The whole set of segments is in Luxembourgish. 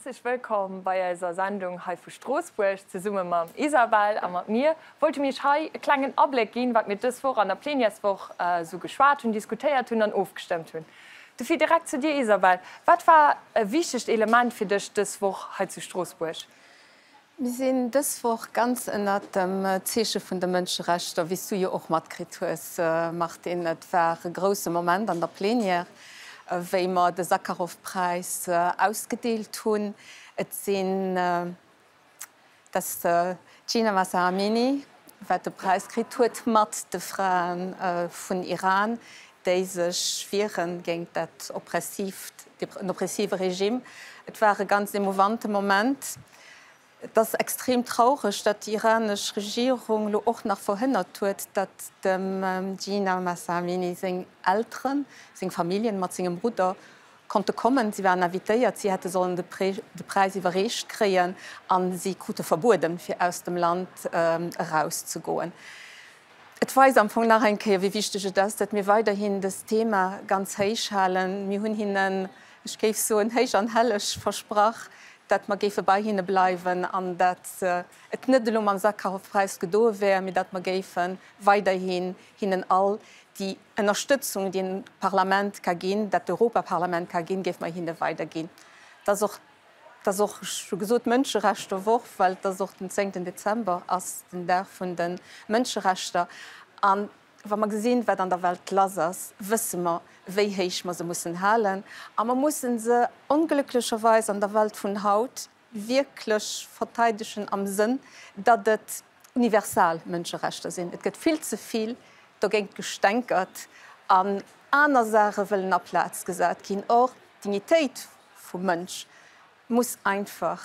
Häerzlech wëllkomm bei eiser Sendung hei vu Stroossbuerg. Zesumme mam Isabelle a mat mir wollte mir iech hei e klengen Abléck ginn, wat mir dës Woch an der Plenièreswoch esou geschwat hunn, diskutéiert hunn an ofgestëmmt hunn. Dofir direkt zu dir Isabelle, wat war e wichtegt Element fir dech dës Woch hei zu Stroossbuerg? Mir sinn dës Woch ganz ënnert dem Zeeche vun de Mënscherechter, wéi s du jo och matkritt hues, Martine. Et war e grousse Moment an der Plenière, wéi mer de Sakharov-Präis ausgedeelt hunn. Et sinn dass d'Jina Mahsa Amini, wat de Präis kritt huet, mat de Frae vun Iran, déi sech wieren géint dat oppressiivt, den oppressive Regime. Et war e ganz emouvante Moment. Et ass extrem traureg, datt déi iranesch Regierung elo och nach verhënnert huet, datt dem Jina Mahsa Amini seng Elteren, seng Familljen mat sengem Brudder konnte kommen. Si waren invitéiert, si hätte sollen de Präis iwwerreecht kréien a si krute verbueden, fir aus dem Land erauszegoen. Et weist am Fong nach eng Kéier, wéi wichteg et ass, datt mir weiderhin dëst Thema ganz héich halen. Mir hunn hinnen, ech géif soen, héich an helleg versprach, datt mer géife bei hinne bleiwen an datt et net elo mam Sakharov-Präis gedoe wär, mee datt mer géife weiderhin hinnen all déi Ënnerstëtzung, déi en Parlament ka ginn, dat d'Europaparlament ka ginn, géife mer hinne weiderginn. Et ass och Et ass och, ech hu gesot, Mënscherechter-Woch, well et ass och den zéngten Dezember ass den Dag vun de Mënscherechter. A wa mer gesinn, wat an der Welt lass ass, wësse mer, wéi héich mer se mussen halen. A mer musse se onglécklecherweis an der Welt vun haut wierklech verteidegen am Sënn, datt et universal Mënscherechter sinn. Et gëtt vill ze vill dogéint gestänkert an aner Saache wëllen aplaz gesat ginn. Or, d'Dignitéit vum Mënsch muss einfach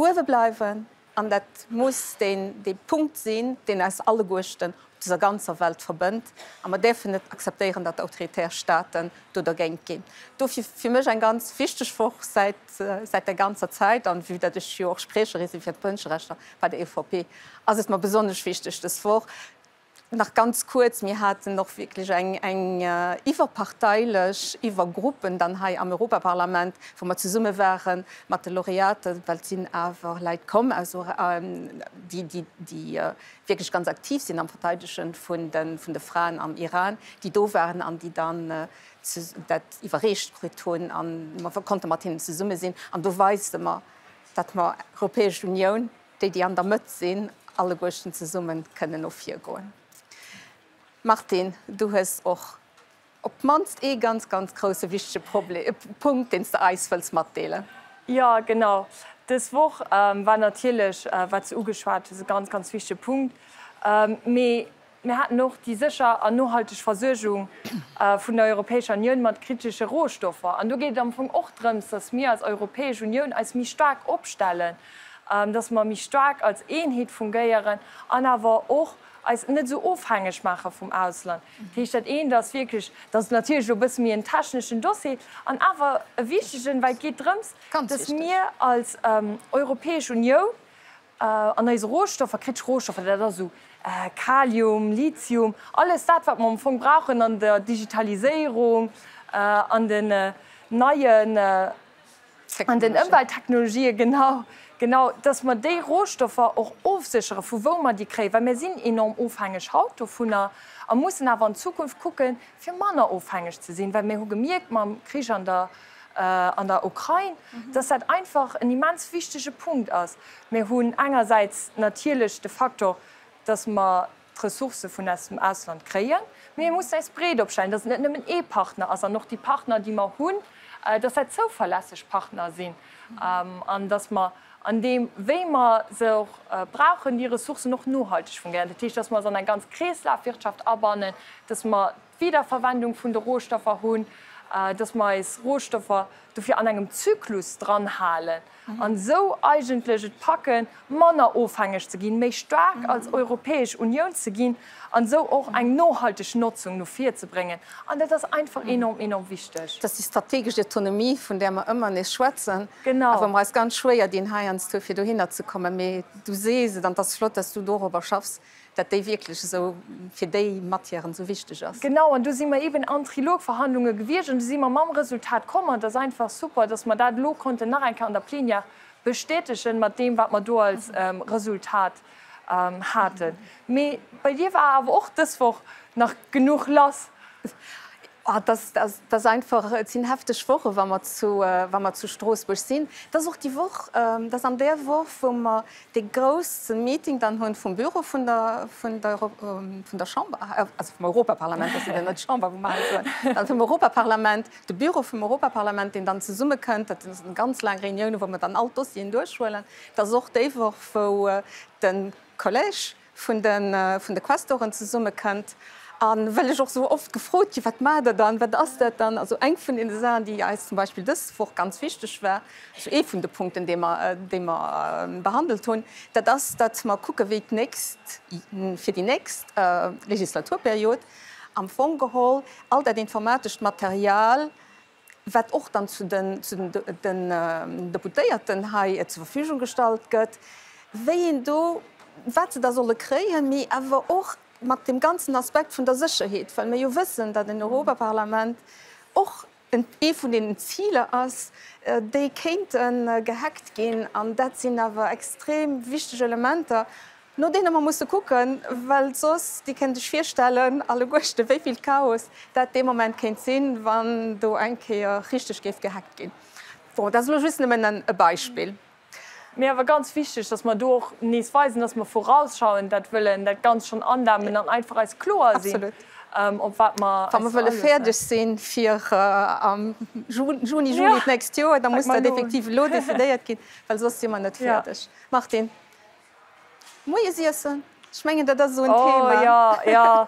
uewe bleiwen an dat muss deen dee Punkt sinn, deen eis alleguerten op dëser ganzer Welt verbënnt. A mer däerfen net akzeptéieren, datt autoritär Staaten do dergéint ginn. Dofir fir mech eng ganz wichteg Woch säit säit der ganzer Zäit. An vue datt ech jo och Spriecherin si fir d'Mënscherechter bei der EVP, ass et mer besonnesch wichteg dës Woch. Nach ganz kuerz, Mir haten och wierklech eng eng iwwerparteilech, iwwer Gruppen dann hei am Europaparlament, wou mer zesumme ware mat de Laureaten, well et sinn awer Leit komm aus déi déi déi wierklech ganz aktiv sinn am Verteidege vun de vun de Fraen am Iran, déi do waren an déi dann dat iwwerreecht kritt hunn a mer konnte mat hinnen zesumme sinn. An do weise mer, datt mer Europäesch Unioun, déi, déi an der Mëtt sinn, alleguerten zesumme kënnen no vir goen. Martine, du hues och op d'mannst ee ganz, ganz grousse wichtege Problem, Punkt, deen s de eis wëlls matdeelen. Jo, genau. Dës Woch war natierlech, wat s de ugeschwat hues, e ganz, ganz wichtege Punkt. Mee Mir haten och déi sécher an nohalteg Versuergung vun der Europäescher Unioun mat kritesche Rohstoffer. An do geet et am Fong och drëms, dass mir als Europäesch Unioun eis méi staark opstellen, dass mer méi staark als Eenheet fungéieren an awer och eis net esou ofhängeg maache vum Ausland. Dat heescht, dat eent ass wierklech, dat ass natierlech elo e bësse méi en techneschen Dossier an awer e wichtegen, well et geet drëms, dass mir als Europäesch Unioun An eise Rohstoffer, kritesch Rohstoffer, dat ass esou Kalium, Lithium, alles dat, wat mer am Fong brauchen an der Digitaliséierung, an den neien, an den Ëmwelttechnologien, genau, genau, dass mer déi Rohstoffer och ofséchere vu wou mer déi kréien, well mir sinn enorm ofhängeg haut dovunner a mussen awer an Zukunft kucken, fir manner ofhängeg ze sinn, well mir hu gemierkt mam Krich an der an der Ukrain, dass dat einfach en immens wichtege Punkt ass. Mir hunn engersäits natierlech de Faktor, dass mer d'Ressourcë vun aus dem Ausland kréien, mee mir mussen eis breet opstellen, dass et net nëmmen ee Partner ass an och déi Partner, déi mer hunn, dass dat zouverlässeg Partner sinn an dass mer an deem, wéi mer se och brauchen, déi Ressourcen och nohalteg fungéieren. Dat heescht, dass mer se an eng ganz Kreeslafwirtschaft abannen, dass mer d'Wiederverwendung vun de Rohstoffer hunn, dass mer eis Rohstoffer dofir an engem Zyklus dran halen an esou eigentlech et packen, manner ofhängeg ze ginn, méi staark als Europäesch Unioun ze ginn an esou och eng nohalteg Notzung no vir ze bréngen. An dat ass einfach enorm, enorm wichteg. Dat ass déi strategesch Autonomie, vun där mer ëmmer nees schwätzen a wou mer eis ganz schwéier dinn heiansdo, fir dohinner ze kommen. Mee du sees et, an et ass flott, dass du dorobber schaffs. Dat déi wierklech esou fir déi Matièren esou wichteg ass. Genau, an do si mer eeben an Trilogverhandlunge gewiescht an do si mer mam Resultat komm. An et ass einfach super, dass mer dat elo konnten nach eng Kéier an der Plenière bestätegen, mat deem, wat mer do als Resultat haten. Mee bei dir war awer och dës Woch nach genuch lass. Oh, dat ass einfach, et sinn hefteg Wochen, wa mer zu, wa mer zu Stroossbuerg sinn. Et ass och déi Woch, et ass an där Woch, wou mer dee grousse Meeting dann hunn vum Büro vun der, vun der, vun der Chamber, also vum Europaparlament, dat ass jo dann net d'Chamber, wou mer hei soen, dann vum Europaparlament, de Büro vum Europaparlament, deen dann zesummekënnt. Dat sinn ganz laang Reuniounen, wou mer dann all d'Dossieren duerchhuelen. Et ass och déi Woch, wou de Collège vun de vun de Questoren zesummekënnt. A well ech och esou oft gefrot ginn, Wat maacht Der dann, wat ass dat dann? Also eng vun deene Saachen, déi eis zum Beispill dës Woch ganz wichteg war, also ee vun de Punkten, dee mer, dee mer behandelt hunn, dat ass, datt mer kucke wéi d'nächst, fir déi nächst Legislaturperiod am Fong geholl all dat informatescht Material, wat och dann zu den Deputéierten hei zur Verfügung gestallt gëtt, wéi een do, wat se da solle kréien, mee awer och mat deem ganzen Aspekt vun der Sécherheet, well mir jo wëssen, datt en Europaparlament och ee vun deenen Ziler ass, déi kéinte gehackt ginn. An dat sinn awer extrem wichteg Elementer, No deene mer musse kucken, well soss, Dir kënnt Iech virstellen alleguerchte wéi vill Chaos dat dee Moment kéint sinn, wann do eng Kéier richteg géif gehackt ginn. Bon, dat ass elo just nëmmen e Beispill. Mee awer ganz wichteg, dass mer do och nees weisen, dass mer vorausschauend dat wëllen, dat Ganzt schonn andämmen an einfach eis kloer sinn, op wat mer eis Wa mer wëlle fäerdeg sinn fir am Juni, Juli d'nächst Joer, da muss dat effektiv elo decidéiert ginn, well soss si mer net fäerdeg. Martine. Moiesiessen, ech mengen dat ass esou en Thema. Oh jo, jo,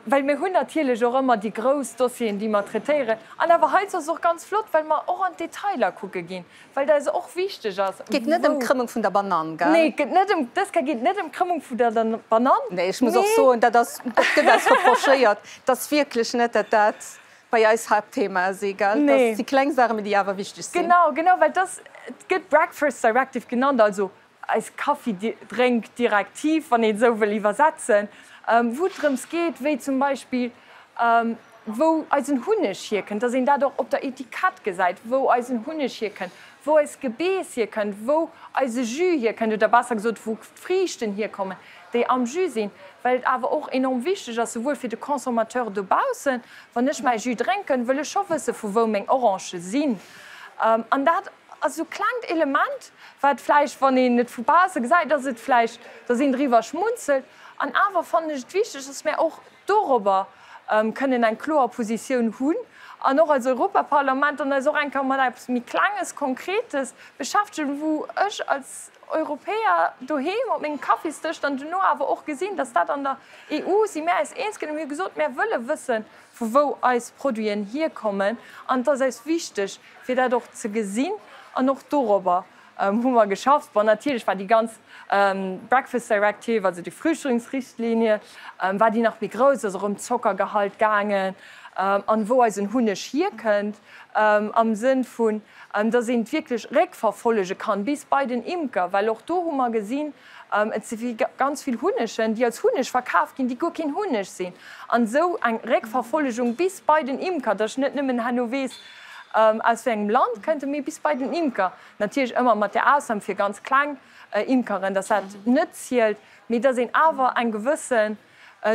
well mir hunn natierlech och ëmmer déi grouss Dossieren, déi mer traitéieren. An awer hei ass et och ganz flott, well mer och an d'Detailer kucke ginn, well et eis och wichteg ass, Et geet net ëm d'Krëmmung vun der Banann, gell? Nee, et geet net ëm, dës Kéier geet et net ëm d'Krëmmung vun der Banann. Nee, ech muss och soen, dat ass, dat gëtt eis reprochéiert, et ass wierklech net, dat dat bei eis Haaptthemae si, gell? Dat si kleng Saachen, mee déi awer wichteg sinn. Genau, genau, well et ass, et gëtt Breakfast Directive genannt, also eis Kaffidrénkdirektiv, wann een et esou wëll iwwersetzen, wou et drëms geet, wéi zum Beispill wou eisen Hunneg hierkënnt, dass een dat och op der Etikett gesäit, wou eisen Hunneg hierkënnt, wou eist Gebeess hierkënnt, wou eise Jus hierkënnt, oder besser gesot, wou d'Friichten hierkommen, déi am Jus sinn, well et awer och enorm wichteg ass, souwuel fir de Consommateur dobaussen, wann ech mäi Jus drénken, wëll ech scho wësse vu wou meng Orangë sinn. An dat ass esou klengt Element, wat vläicht, wann een et vu bausse gesäit, ass et vläicht, dass een driwwer schmunzelt. An awer fannen ech et wichteg, dass mär och dorobber kënnen eng kloer Positioun hunn an och als Europaparlament dann eis och eng Kéier mat eppes méi Klenges, Konkretes beschäftegen, wou ech als Europäer doheem op mengem Kaffisdësch dann duerno awer och gesinn, dass dat an der EU si mär eis eens ginn a mir hu gesot, mär wëlle wëssen, vu wou eis Produiten hierkommen an et ass eis wichteg, fir dat och ze gesinn an och dorobber hu mer geschafft. Bon, natierlech war déi ganz Breakfast Directive, also déi Frühstücksrichtlinie, war déi nach méi grouss, ass och ëm d'Zockergehalt gaangen an wou eisen Hunneg hierkënnt, am Sënn vun, dass een et wierklech réckverfollege kann bis bei den Imker, well och do hu mer gesinn, Et si ganz vill Hunnegen, déi als Hunneg verkaf ginn, déi guer keen Hunneg sinn. An esou eng Réckverfollegung bis bei den Imker, datt ech net nëmmen herno weess, aus wéi engem Land kënnt e, mee bis bei den Imker. Natierlech ëmmer mat där Ausnam fir ganz kleng Imkeren, datt dat net zielt, mee datt een awer eng gewëssen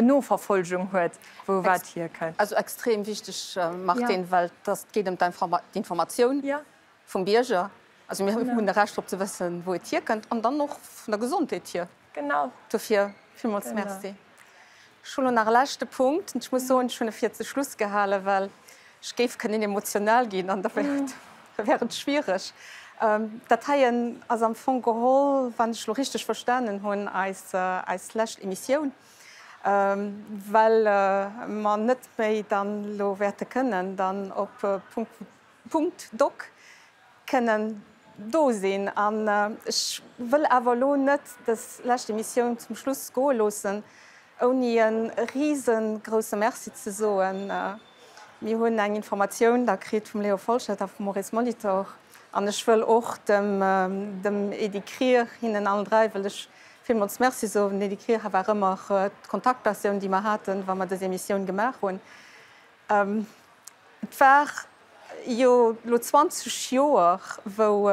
Noverfolgung huet, wou wat hierkënnt. Also extrem wichteg, Martine, well et geet ëm d'Informatioun. Vum Bierger, also mir hunn e Recht drop ze wëssen, wou et hierkënnt an dann och vun der Gesondheet hier. Genau. Dofir villmools Merci. Ech hunn elo nach e leschte Punkt. Ech muss soen, ech hunn e fir zu Schluss gehalen, well ech géif kënnen emotional ginn an da wär et schwiereg. Dat heien ass am Fong geholl, wann ech elo richteg verstanen hunn, eis, eis lescht Emissioun, well mer net méi dann elo wäerte kënnen dann op Punkt, Punkt doc kënnen do sinn. An ech wëll awer elo net dës lescht Emissioun zum Schluss goe loossen, ouni e risegrousse Merci ze soen. Mir hunn eng Informatioun da kritt vum Leo Folschette a vum Maurice Molitor. An ech wëll och dem, dem Edy Krier, hinnen allen 3 wëll ech. villmools Merci soen. Den Edy Krier war ëmmer d'Kontaktpersoun, déi mer haten, wa mer dës Emissioun gemaach hunn. Et war jo elo 20 Joer, wou,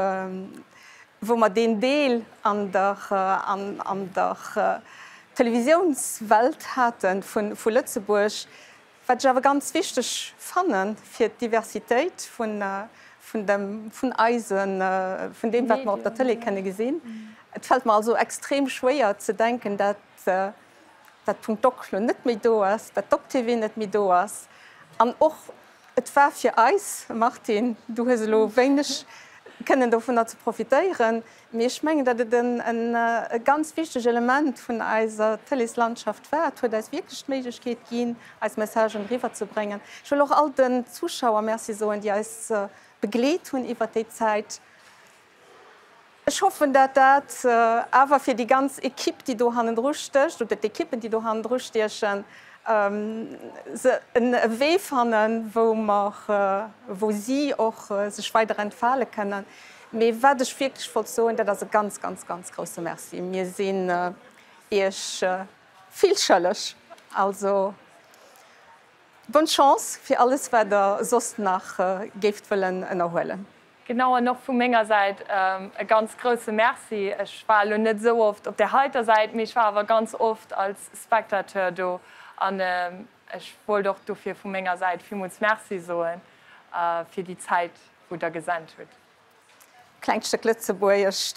wou mer deen Deel an der, an der Televisiounswelt hate vu Lëtzebuerg. Wat ech awer ganz wichteg fanne fir d'Diversitéit vun, vun dem, vun eisen, vun deem, wat mer op der Tëlee kënne gesinn. Et fält mer also extrem schwéier ze denken, dat dat Punkt Doc lo net méi do ass, dat Doc TV net méi do ass. An och et war fir eis, Martine, du hues elo wéineg kënnen dovunner ze profitéieren, mee ech mengen, datt et e ganz wichteg Element vun eiser Tëleeslandschaft war. Et huet eis wierklech d'Méiglechkeet ginn, eis Messagen eriwwerzebréngen. Ech wëll och all den Zuschauer Merci soen, déi eis begleet hunn iwwert déi Zäit. Ech hoffen, dat dat awer fir déi ganz Equipe, déi do hannendru stécht, oder d'Equippen, déi do hannendru stiechen, se e Wee fannen, wou mer, wou si och sech weider entfale kënnen. Mee wat ech wierklech wollt soen, dat ass e ganz, ganz, ganz grouse Merci. Mir sinn Iech vill schëlleg. Also bonne Chance fir alles, wat Der soss nach géift wëllen ënnerhuelen. Genau, an och vu menger Säit e ganz grouse Merci. Ech war elo net esou oft op där heiter Säit, mee ech war awer ganz oft als Spectateur do an ech wollt och dofir vu menger Säit villmools Merci soe fir déi Zäit, wou Der gesent hutt. Klengt Stéck lëtzebuergesch